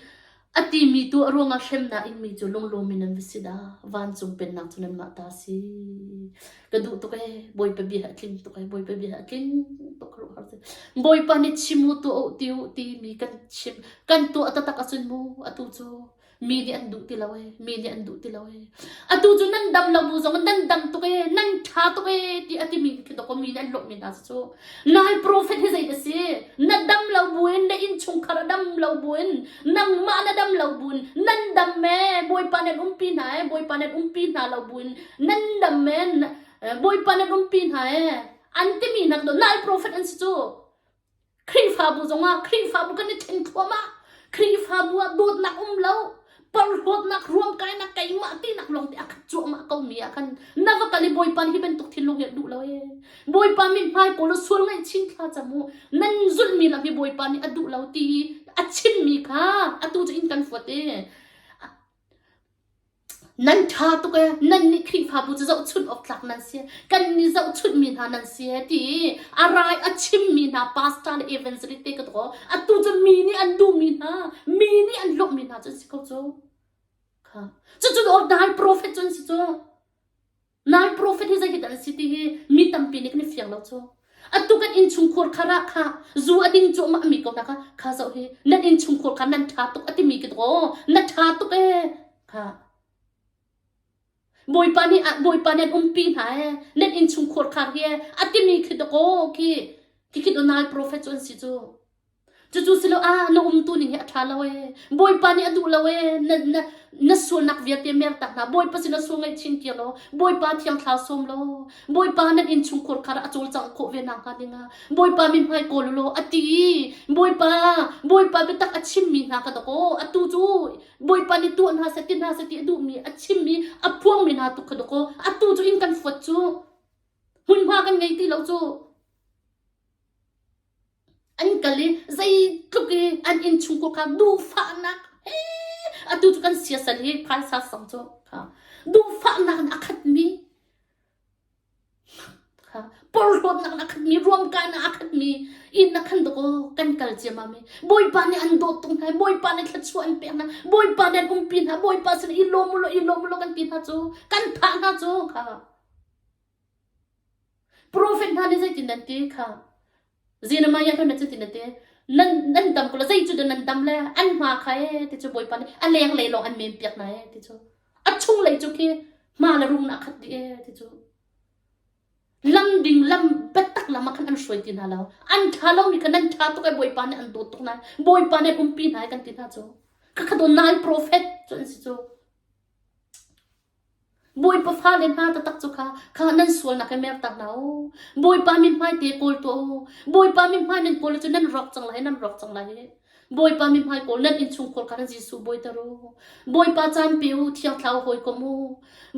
A timi tu a ruangah hremnak ingmi cu lunglawm in nan va si dah. Vancung pennak cu nanmah ta si. Ka duh tuk ee. Bawipa bia a tling tuk ee. Bawipa bia a tling tuk ruah si. Bawipa nih chim u tuah u ti u timi kan chim kan tuah taktak ahcun mu atu cu mi nih an duh ti lo ee. Mi nih an duh ti lo ee. Atu cu nan dam lo bu zong nan dam tuk ee, nan ṭha tuk ee ti a timi khi dawkaw mi nih an lawmhmi hna cu. Nai prophet hi zei a si? Na dam lo buin, na innchungkhar a dam lo buin, nangmah na dam lo buin, nan dam ee, Bawipa nan umpi hna ee, Bawipa nan umpi hna lo buin, nan dam ee, Bawipa nan umpi hna ee, an timi hna nai prophet an si cu. Khrihfabu zongah Khrihfabu kan i ṭhen thluahmah. Khrihfabu ah dawtnak um lo, porhlawtnak, ruamkainak, kei. keimah tinak lawng te a khat cuahmah ko mi ah khan na va kal i Bawipa nih hi bantuk thinlung hi a duh lo ee. Bawipa mithmai kawl u sual ngaihchin thla cam u. Nan zulhmi lam hi Bawipa nih a duh lo ti a chimmi kha atu cu in kan fuat i Nan ṭha tuk ee, nan nih Khrihfabu cu zohchunh awk tlak nan si, kan nih zohchunhmi hna nan si ee ti i a rai a chimmi hna pastor le evangelist te ka tuah. Atu cu mi nih an duhmi hna, mi nih an lawmhmi hna cu an si ko cu. Kha. Cucu dai prophet cu an si cu. Nai prophet hi zei hi dah an si ti hi mi tampi nih kan i fiang lo cu. Atu kan innchungkhur kha ra kha zu a ding cuahmah mi ko hna kha kha zoh hi nan innchungkhur kha nan ṭha tuk a timi ki aw na ṭha tuk ee kha Bawipa nih Bawipa nih an umpi hna ee nan innchungkhur khar hi ee a timi khi dakaw khi khi khi nai prophet cu an si cu. Cucu si lo ah na umtu ning hi a ṭha lo ee. Bawipa nih a duh lo ee. Na, na, na sualnak vialte mertak hna. Bawipa sin a sual ngaihchin kir law Bawipa thiang thla sawm law Bawipa nan innchungkhur khar a cawlcangh khawh ve nakhnga dingah Bawipa mithmai kawl u law a ti i Bawipa Bawipa biatak a chimmi hna ka dawk aw atu cu Bawipa nih tuah hna seh ti hna seh ti a duhmi a chimmi a phuangmi hna tuk kha dawk aw atu cu inn kan fuat cu hmunhma kan ngei ti lo cu An kal i zeitluk i an innchungkhur kha duhfahnak he atu cu kan siasal hi phaisa sang cu kha duhfahnak in a khatmi kha porhlawtnak in a khatmi ruamkainak a khatmi inn ah khan dawkaw kan kal ciammam i Bawipa nih an dawt tuk hna i Bawipa nih thluachuah an pek hna Bawipa nih an umpi hna Bawipa sin i lawm ulaw i lawm ulaw kan ti hna cu kan thah hna cu kha Profet hna nih zeitin nan ti kha Jeremiah hna cutin a ti nan nan dam ko la zei cu dah nan dam le an hma kha ee ti cu Bawipa nih a lenglei lawng an men piak hna ee ti cu a chunglei cu khi hma le rum na khat dih ee ti cu lam ding lam biatak lam ah khan an hruai ti hna lo an ṭha lomi kha nan ṭha tuk ee Bawipa nih an dawt tuk hna Bawipa nih an umpi hna kan ti hna cu khakha daw nai profet cu an si cu Bawipa fale hna taktak cu kha, kha nan sualnak he mertak hna u. Bawipa mithmai te kawl tuah u. Bawipa mithmai nan kawl cu nan rawk cang lai, nan rawk cang lai. Bawipa mithmai kawl nan innchungkhur kha nan Jesuh bawiter u. Bawipa caan pe u, Thiang Thlarau hawikom u.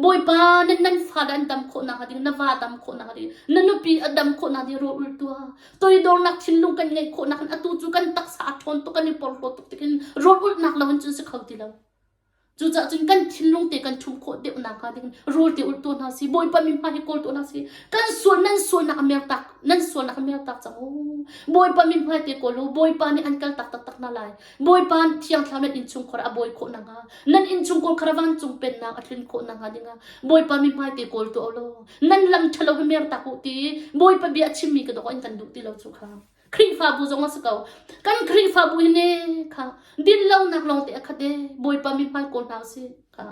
Bawipa nan nan fale an dam khawh nakhnga ding, na va dam khawh nakhnga ding, na nupi a dam khawh nakhnga ding rawl ul tuah. Toidornak thinlung kan ngeih khawh nak in atu cu kan taksa a ṭhawn tuk, kan i porhlaw tuk tikin rawl ulhnak lo in cun si kho ti lo. Cucaah cun kan thinlung te kan ṭhumh khawh deuh nakhnga ding rawl te ulh tuah hna si, Bawipa mithmai hi kawl tuah hna si. Kan sual nan sualnak a mertak, nan sualnak a mertak cang u. Bawipa mithmai te kawl u, Bawipa nih an kaltak taktak hna lai. Bawipa thiang thlarau nan innchungkhar a bawi khawh nakhnga, nan innchungkhar khar vancung pennak a tlun khawh nakhnga dingah Bawipa mithmai te kawl tuah u law, nan lam ṭhalo hi mertak u ti Bawipa bia a chimmi ka dawh in kan duh ti lo cu kha. Khrihfabu zong a si ko. Kan Khrihfabu hi ne kha dinlonak lawng te a khat e. Bawipa mithmai kawl hna usih kha.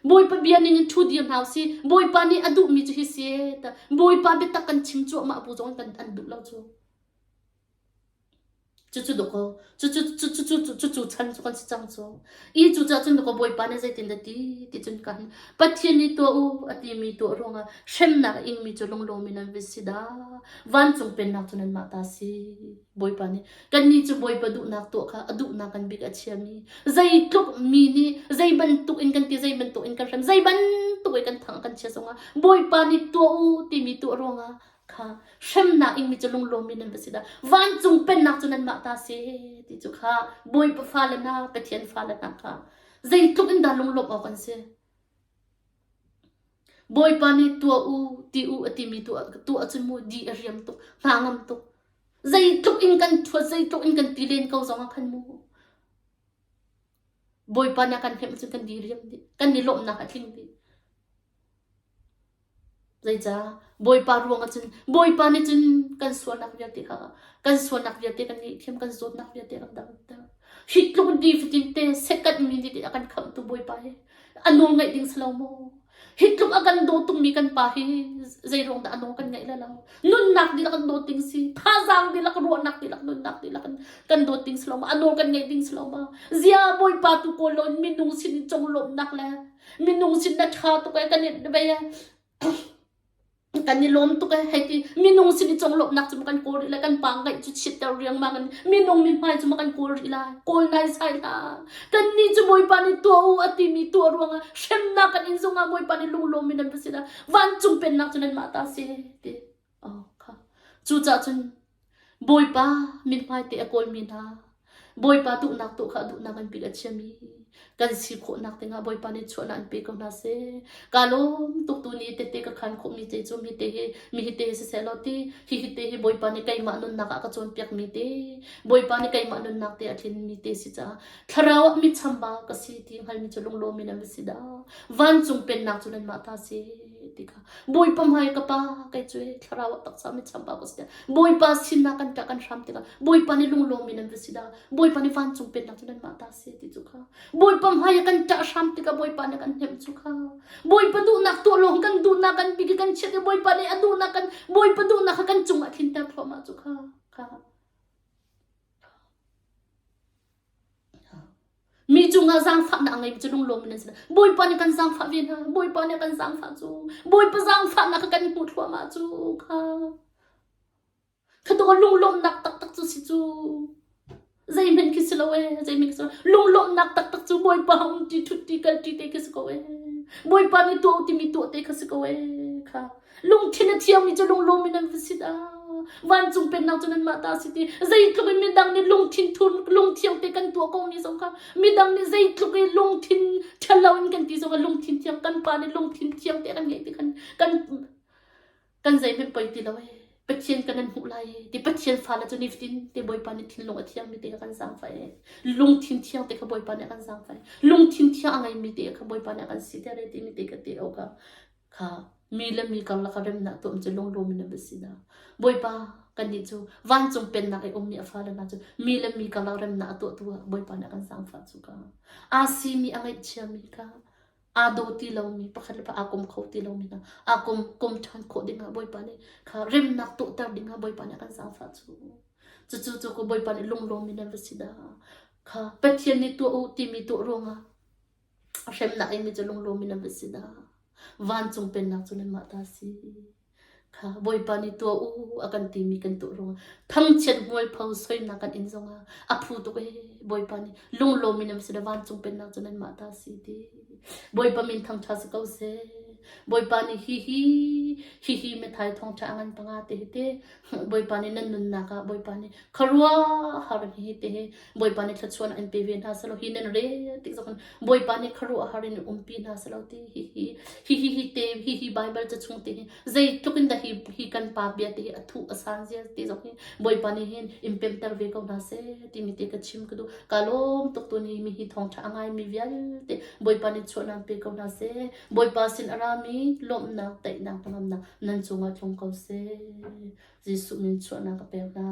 Bawipa bia ning in ṭhu dir hna usih. Bawipa nih a duhmi cu hi si e. Bawipa biatak kan chim cuahmah bu zong kan an duh lo cu. Cucu dawkaw, cucu cucu cucu cucu chan cu kan si cang cu. I cucaah cun dawkaw Bawipa nih zeitin dah ti ti cun kan Pathian nih tuah u a timi tuah ruangah hremnak a ingmi cu lunglawm in an va si dah. Vancung pennak cu nanmah ta si. Bawipa nih kannih cu Bawipa duhnak tuah kha a duhnak kan bik a chiami zeitluk mi nih zei bantuk in kan ti zei bantuk in kan hrem zei bantuk in kan thang kan chia zongah Bawipa nih tuah u timi tuah ruangah kha hremnak ingmi cu lunglawmmi nan va si dah vancung pennak cu nanmah ta si ti cu kha Bawipa fale hna Pathian fale hna kha zeitluk in dah lunglawmh awk an si Bawipa nih tuah u ti u a timi tuah tuah cun mu di a riam tuk hna ngam tuk zeitluk in kan thuat zeitluk in kan ti len ko zong ah khan mu Bawipa nih a kan hnemh cun kan di riam dih kan i lawmhnak a tling dih Zeicah? Bawipa ruangah cun Bawipa nih cun kan sualnak vialte kha kan sualnak vialte kan ngaihthiam kan zawtnak vialte kan damter. Hi tluk ni fatin te second minute in a kan khamhtu Bawipa hi a nawl ngaih ding si lo maw? Hi tluk a kan daw tungmi kan pa hi zei ruang dah a nawl kan ngaih le lo? Nunnak dihlak kan dawt ding si, thazaang dihlak, ruahnak dihlak, nunnak dihlak kan, kan dawt ding si lo maw? A nawl kan ngaih ding si lo maw? Zia Bawipa tu kawl lo in minung sin in conglawmhnak le minung sin na ṭha tuk ee kan i vei ee. Kan i lawm tuk e hei ti minung sin i conglawmhnak cu kan kawl rih lai kan pa ngaih cu chitter riangmang in minung mithmai cu ma kan kawl rih lai kawl naisai hlah kannih cu Bawipa nih tuah u a timi tuah ruangah hremnak kan in zungah Bawipa nih lunglawm in nan va si dah vancung pennak cu nanmah ta si ti oh kha cucaah cun Bawipa mithmai te a kawlmi hna Bawipa duhnak tuah kha a duhnak an pil a chiami kan si khawhnak dingah Bawipa nih chuahnak an pe ko hna seh. Ka lawm tuk tu ni tete ka khan khawhmi te cu mi te hi mi hi te hi siseh law ti hi hi te hi Bawipa nih keimah nunnak ah ka cawnpiak mi te Bawipa nih keimah nunnak te a tlin mi te si caah thlarau ah mi chambau ka si ti hngalmi cu lunglawm in an va si dah vancung pennak cu nanmah ta si ti kha Bawipa hmai ka pa kei cu thlarau ah taksa mi chambau ka si Bawipa sinah kan ṭah kan hram tikah Bawipa nih lunglawm in an va si dah Bawipa nih vancung pennak cu nanmah ta si ti cu kha Bawipa hmai ah kan ṭah hram tikah Bawipa nih kan hnemh cu kha Bawipa duhnak tuah lawng kan duhnak kan bik i kan chiat i Bawipa nih a duhnak kan Bawipa duhnak kha kan cungah tlinter thluahmah cu kha kha Mi cungah zaangfahnak a ngeimi cu lunglawm in an si. Bawipa nih kan zaangfah ve hna. Bawipa nih a kan zaangfah cu. Bawipa zaangfahnak kha kan hmuh thluahmah cu kha. Kha tuk lunglawmhnak taktak cu si cu. Zeihmanh khi si lo ee, zeihmanh khi si lo. Lunglawmhnak taktak cu Bawipa um ṭi ṭhut ṭi kal ṭi te khi si ko ee. Bawipa nih tuah u timi tuah te kha si ko ee kha. Lungthin a thiangmi cu lunglawm in an va si dah. Vancung pennak cu nanmah ta a si ti. Zeitluk in midang nih lungthin thur lungthiang te kan tuah komi zong kha midang nih zeitluk in lungthin ṭhalo in kan ti zong ah lungthin thiang kan pa nih lungthin thiang te kan ngeih ti khan kan kan zeihmanh poi ti lo ee. Pathian kan nan hmuh lai ee. Ti Pathian fale cu nifatin te Bawipa nih thinlung a thiangmi te kha kan zaangfah ee. Lungthin thiang te kha Bawipa nih a kan zaangfah ee. Lungthin thiang a ngeimi te kha Bawipa nih a kan siter ee timi te ka ti awk ah kha mi le mi karlak ah remnak tuah cu lunglawm in a va si dah. Bawipa kannih cu vancung pennak i ummi a fale hna cu mi le mi karlak remnak a tuahtu ah Bawipa nih a kan zaangfah cu ka. Aa simi a ngaihchiami kha aa daw ti lomi pakhat le pakhat aa kom kho ti lomi hna aa kom kom ṭhan khawh dingah Bawipa nih kha remnak tuahter dingah Bawipa nih a kan zaangfah cu. Cucu cu ko Bawipa nih lunglawm in a va si dah. Kha Pathian nih tuah u timi tuah ruangah A hremnak in mi cu lunglawm in an va si dah. Vancung pennak cu nanmah ta si. Kha Bawipa nih tuah u a kan timi kan tuah ruangah thangchiat hmualpho soinak kan in zongah a phu tuk ee Bawipa nih lunglawm in an si dah vancung pennak cu nanmah ta si ti. Bawipa min thangṭha si ko seh. Bawipa nih hihi hihi Matthai thawngṭha a ngan panga te hi te Bawipa nih nan nunnak ah Bawipa nih khuaruahhar hi te hi Bawipa nih thluachuahnak in pe ve hna selaw hi nan rel tik zong Bawipa nih khuaruahhar in umpi hna selaw ti hi hi hi hi hi te hi hi Bible ca chung te hi zeitluk in dah hi hi kan pa bia te hi a thuh a san zia te zong hi Bawipa nih hin in pemter ve ko hna seh timi te ka chim ka duh ka lawm tuk tu ni mi hi thawngṭha a ngai mi vialte Bawipa nih chuahnak pe ko hna seh Bawipa sin a rami lawmhnak daihnak hnangamnak nan cungah tlung ko seh Jesuh min chuahnak ka pek hna.